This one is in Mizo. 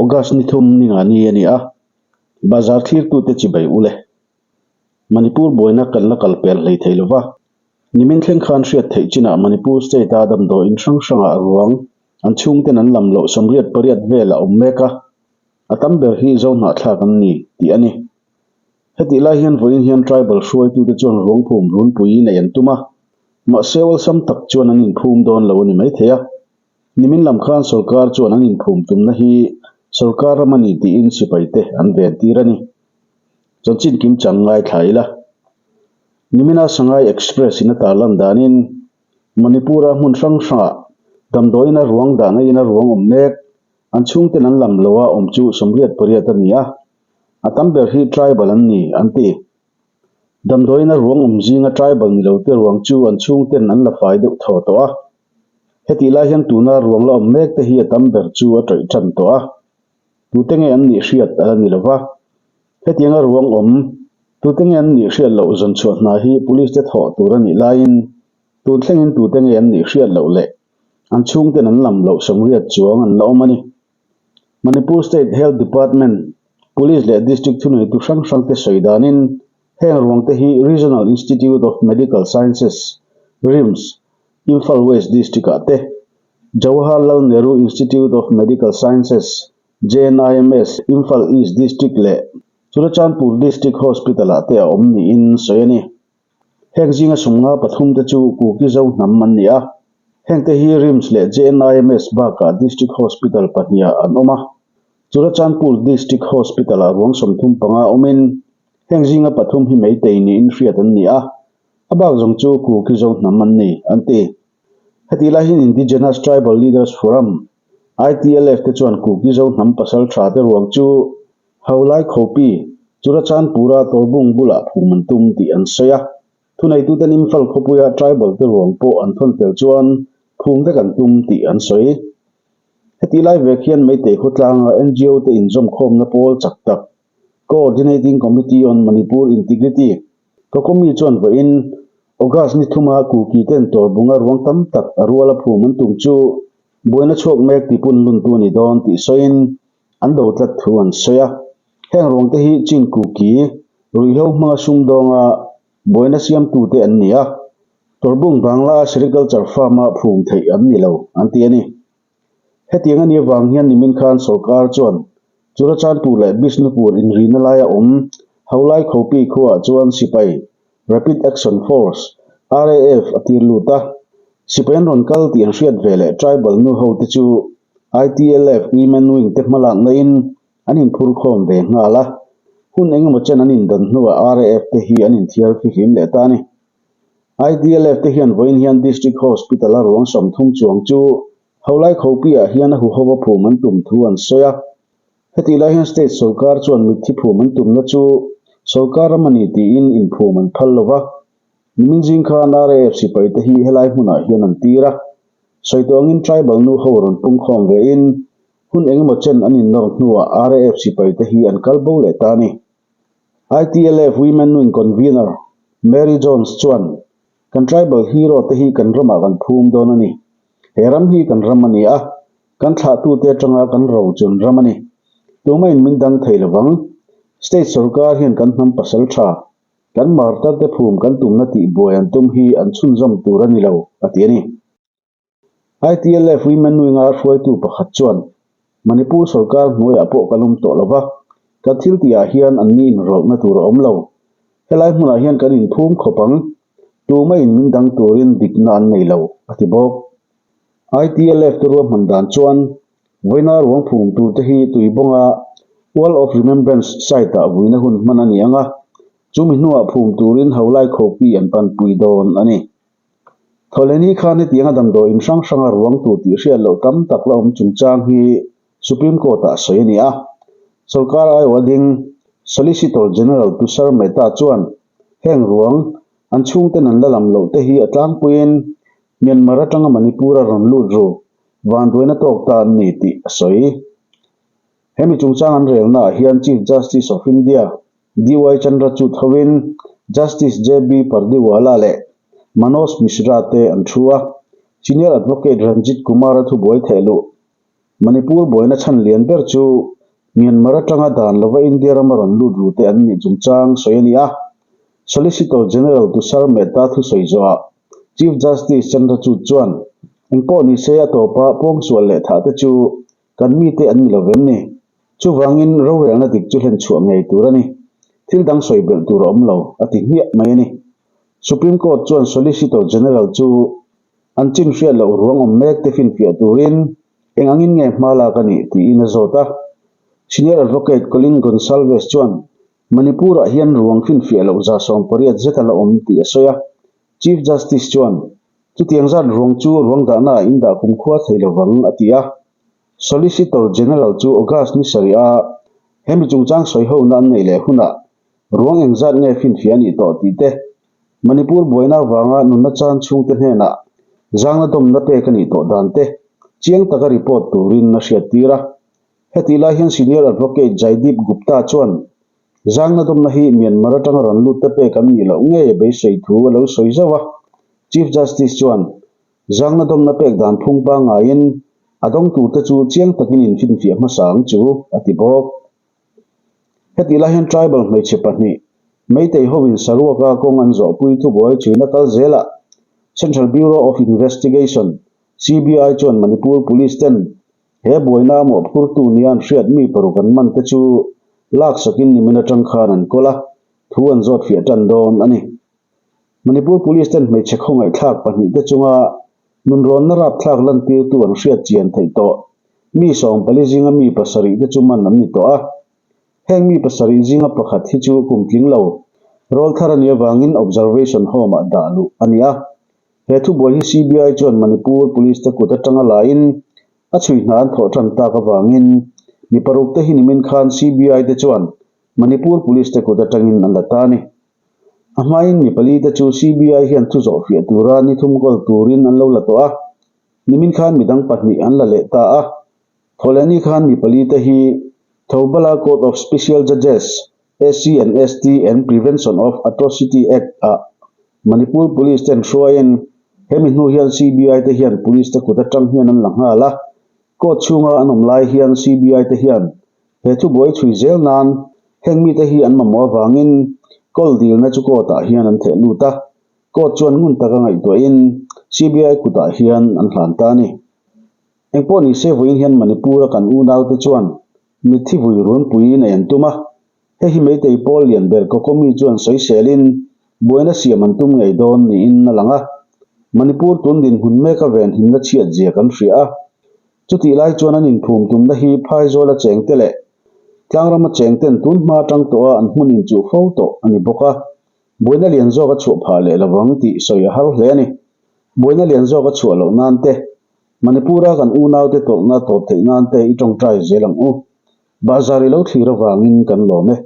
August ni thum ni nga ni a ni a, bazar thlirtute chibai u le. Manipur buaina kan la kal pel hlei thei lova, nimin thleng khan hriat theih chinah Manipur state-a damdawiin hrang hrangah ruang an chhungten an lam loh 88 vel a awm mek a, a tam ber hi Zohnahthlak an ni tih a ni. Hetih lai hian vawiin hian tribal hruaitute chuan ruangphum runpui neih an tum a, mahse awlsam tak chuan an inphum dawn lo a ni maithei a. Nimin lam khan sorkar chuan an inphum tumna hi sorkar ram a ni tiin sipaite an ven tir a ni. Chanchin kim chang ngaithla ila. Nimina Sangai Express in a tarlan danin Manipur-a hmun hrang hrangah damdawiin a ruang dahna in a ruang awm mek, an chhungten an lam loa awm chu 88 a ni a. A tam ber hi tribal an ni, an ti. Damdawiin a ruang awm zinga tribal ni lote ruang chu an chhungten an la fai deuh thaw tawh a. Hetih lai hian tuna ruang la awm mek te hi a tam ber chu a tawih tan tawh a. Tute nge an nih hriat a la ni lo va. Hetianga ruang awm, tute nge an nih hriat loh zawn chhuah hna hi police te thawh tur a nih laiin tun thlengin tute nge an nih hriat loh leh an chhungten an lam loh 80 chuang an la awm a ni. Manipur State Health Department, Police leh District thuneitu hrang hrang te sawi danin heng ruang te hi Regional Institute of Medical Sciences, RIMS, Imphal West District ah te, Jawaharlal Nehru Institute of Medical Sciences, JNIMS, Imphal East District leh Churachandpur District Hospital ah te a awm niin sawi a ni. Heng zinga sumnga pathum te chu Kuki Zo hnam an ni a, hengte hi RIMS leh JNIMS bakah District Hospital pahnihah an awm a. Churachandpur District Hospital-ah ruang 35 awmin heng zinga pathum hi Meitei niin hriat an ni a, a bak zawng chu Kuki Zo hnam an ni, an ti. Hetih lai hian Indigenous Tribal Leaders Forum, ITLF, te chuan Kuki Zo hnam pasal tha te ruang chu Haulai Khopi, Churachandpura Torbung bulah phum an tum tih an sawi a. Thuneituten Imphal khawpuia tribal te ruang pawh an thawn tel chuan phum vek an tum tih an sawi. Hetih lai vek hian Meitei khawtlanga NGO te inzawmkhawmna pawl chak tak, Coordinating Committee on Manipur Integrity, Kokomi chuan vawiin August ni thuma Kuki ten Torbunga ruang tam tak a ruala phum an tum chu buaina chhuak mek tipun luntu a ni dawn tih sawiin An do tlat thu an sawi a, heng ruangte hi Chin Kuki, ruihhlo hmanga sumdawnga buaina siamtute an ni a, Torbung Bangla Sericulture Farm-a phum theih an ni lo, an ti a ni. Hetiang a nih avang hian nimin khan sorkar chuan Churachandpur leh Bishnupur inrina laia awm Haulai Khopi khuaah chuan sipai Rapid Action Force, RAF, a tir lut a, sipai an rawn kal tih an hriat ve leh tribal nu hote chu ITLF Women Wing te hmalakna in an inphur khawm ve nghal a, hun engemaw chen an indan hnuah RAF te hi an inthiar fihlim leh ta a ni. ITLF te hian vawiin hian District Hospital a ruang 30 chuang chu Haulai Khopi ah hian a huhova phum an tum thu an sawi a. Hetih lai hian state sorkar chuan mitthi phum an tumna chu sorkar ram a ni tiin inphum an phal lo va. Nimin zing khan RAF sipai te hi helai hmunah hian an tir a. Sawi tawh angin tribal nu ho rawn pungkhawm vein hun engemaw chen an innawr hnuah RAF sipai te hi an kal bo leh ta a ni. ITLF Women Wing Convener Mary Jones chuan, Kan tribal hero te hi kan ramah kan phum dawn a ni. He ram hi kan ram a ni a, kan thlahtute atanga kan ro chun ram a ni. Tumahin min dang thei lovang. State sorkar hian kan hnam pasal tha, kan martar te phum kan tumna tih buai an tum hi an chhunzawm tur a ni lo, a ti a ni. ITLF Women Wing-a hruaitu pakhat chuan, Manipur sorkar hnuaiah pawh kan awm tawh lova, kan thil tihah hian anni inrawlhna tur a awm lo. Helai hmunah hian kan inphum khawp ang, tumahin min dang turin dikna an nei lo, a ti bawk. ITLF te ruahman dan chuan vawiina ruang phum turte hi Tuibawnga Wall of Remembrance site-ah vuina hun hman a ni ang a, chumi hnuah phum turin Haulai Khopi an panpui dawn a ni. Thawhlehni khan hetianga damdawiin hrang hranga ruang tur tih hriat loh tam tak la awm chungchang hi Supreme Court-ah sawi a ni a. Sorkar aiawh a ding Solicitor General Tushar Mehta chuan heng ruang an chhungten an la lam loh te hi a tlangpuiin Myanmar atanga Manipur-a rawn lut ru vanduaina tawk ta an ni tih a sawi. Hemi chungchang an relnaah hian Chief Justice of India DY Chandrachud hovin Justice JB Pardiwala leh Manoj Mishra te an thu a, Senior Advocate Ranjit Kumar-a thubuai theh luh. Manipur buaina chhan lian ber chu Myanmar atanga dan lova India rama rawn lut rute an nih chungchang sawi a ni a. Solicitor General Tushar Mehta thusawi zawhah Chief Justice Chandrachud chuan, Engpawh nise a tawpa pawngsual leh thah te chu kan mite an ni lo vem ni? Chuvangin rorelna dik chu hlen chhuah ngei tur a ni. Thil dang sawi belh tur a awm lo, a ti hmiah mai a ni. Supreme Court chuan Solicitor General chu an chin hriat loh ruang awm mek te finfiah turin eng angin nge hma lak a nih tiin a zawt a. Senior Advocate Colin Gonsalves chuan Manipur-ah hian ruang finfiah loh 180 zet a la awm tih a sawi a. Chief Justice chuan chutiang zat ruang chu ruang dahna ah in dah kumkhua thei lovang a ti a. Solicitor General chu August ni sarih a hemi chungchang sawi hona an neih leh hunah ruang engzat nge finfiah a nih tawh tih te, Manipur buaina avanga nunna chan chhungte hnenah zangna dawmna pek a nih tawh dan te chiang taka report turin a hriattir a. Hetih lai hian Senior Advocate Jaideep Gupta chuan zangna dawmna hi Myanmar atanga rawn lut te pek an nih loh ngei a beisei thu a lo sawi zauh a. Chief Justice chuan zangna dawmna pek dan phung pangaiin a dawng turte chu chiang takin infinfiah hmasa ang chu a ti bawk. Hetih lai hian tribal hmeichhe pahnih Meitei hovin saruaka kawng an zawhpui thubuai chhuina kal zelah Central Bureau of Investigation, CBI, chuan Manipur Police ten he buaina a mawhphurtu nia an hriat mi paruk an man te chu laksakin nimin atang khan an kawl a, thu an zawt fiah tan dawn a ni. Manipur Police ten hmeichhe khawngaihthlak pahnihte chunga Nunrawnna rapthlak lantirtu an hriat chian theih tawh. Mi 40 zinga mi pasarih te chu man an ni tawh a. Heng mi pasarih zinga pakhat hi chu kum tling lo rawl thar a nih avangin Observation Home-ah dah luh a ni a. He thubuai hi CBI chuan Manipur Police te kut atanga laiin a chhui hna an thawh tan tak avangin mi paruk te hi nimin khan CBI te chuan Manipur Police te kut atangin an la ta a ni. A hmain mi pali te chu CBI hian thu zawh fiah tura ni thum kawl turin an lo la tawh a, nimin khan midang pahnih an la leh ta a. Thawhlehni khan mi pali te hi Thoubala Court of Special Judges, SC and ST and Prevention of Atrocity Act ah Manipur Police ten hruaiin hemi hnu hian CBI te hian Police te kut atang hian an la nghal a. Court chhunga an awm lai hian CBI te hian He thubuai chhui zel nan heng mite hi an mamawh avangin kawl dilna chu court-ah hian an theh lut a, court chuan ngun taka ngaihtuahin CBI kutah hian an hlan ta a ni. Engpawh ni se vawiin hian Manipur-a kan unaute chuan mitthi vui runpui nei an tum a, hei hi Meitei pawl lian ber Kokomi chuan sawiselin buaina siam an tum ngei dawn niin a lang a, Manipur tun dinhmun meka venhimna chhiat zia kan hria a. Chutih lai chuan an inphum tumna hi Phaizawla chengte leh Tlangrama chengten tun hma atang tawha an hmun inchuh fo tawh a ni bawk a, buaina lian zawk a chhuah phah leh lovang tih sawi a har hle a ni. Buaina lian zawk a chhuah loh nan te, Manipura kan unaute tawlhna tawp theih nan te i tawngtai zel ang u. Bahzar i lo thlir avangin kan lawm e.